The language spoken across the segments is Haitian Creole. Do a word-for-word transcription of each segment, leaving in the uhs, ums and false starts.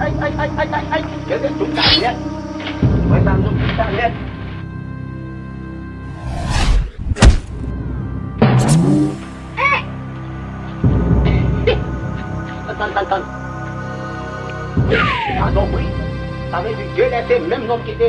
Ay, ay, ay, ay, ay, ay. Gade tout sa nèt. Mwen sa nou tout sa nèt. Tann, tann, tann, tann. Padon, wi. Sa vle di de lè se menm nonm ki te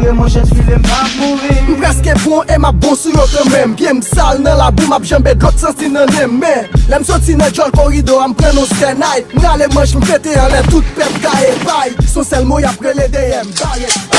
vire, monchè, file m pa mouri. M prèske bon e m ap bon sou yo kanmenm. Pye m sal nan labou, m ap janbe dlo k santi nan nen m. Men, lè m soti nan djòl koridò a, m pran yon sènay. M rale manch, m pete anlè, tout pèp gaye bay. Son sèl mo y ap rele dèyè m, bare.